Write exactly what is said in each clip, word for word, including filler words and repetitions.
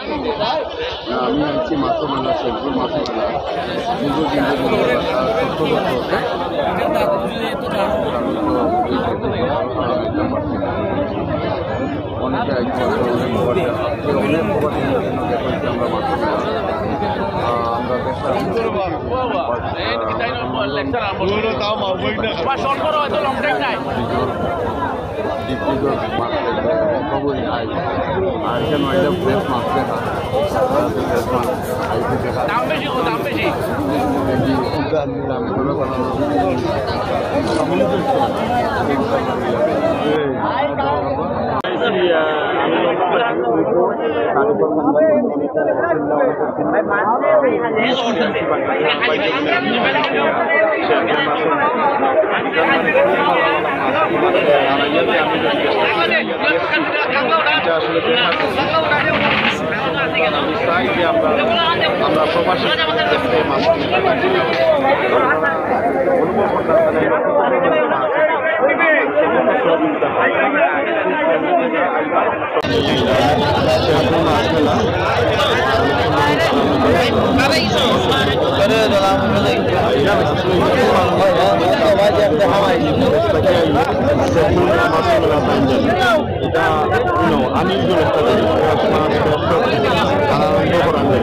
আমি আছি মাছর মেলা, শেরপুর মাছর মেলা। দীর্ঘদিন ধরে মেলা, আহ, সত্তর বছর হচ্ছে। অনেকে আইসে, অনেক প্রবাসী, অনেক প্রবাসী জন্য দেখলাম আমরা মাছর মেলা। আহ, আমরা দেখলাম, আহ, ডিপ ফ্রিজর মাছ খাইতে, সবই আই। আর এখানে আইলে ফ্রেশ মাছ দেখা। ফ্রেশ মাছ আইতে দেখা। দাম বেশি গো, দাম বেশি। এই যে দাম করে বানানো। এটা আসলে দেখা যায়। আমি চাই যে আমরা, আমরা প্রবাসী হিসেবে মাছ কিনতে পারি। এটা, you know, unusual একটা জিনিস। তারা আরম্ভ করা যায়।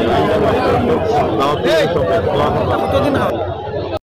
কতদিন হয়?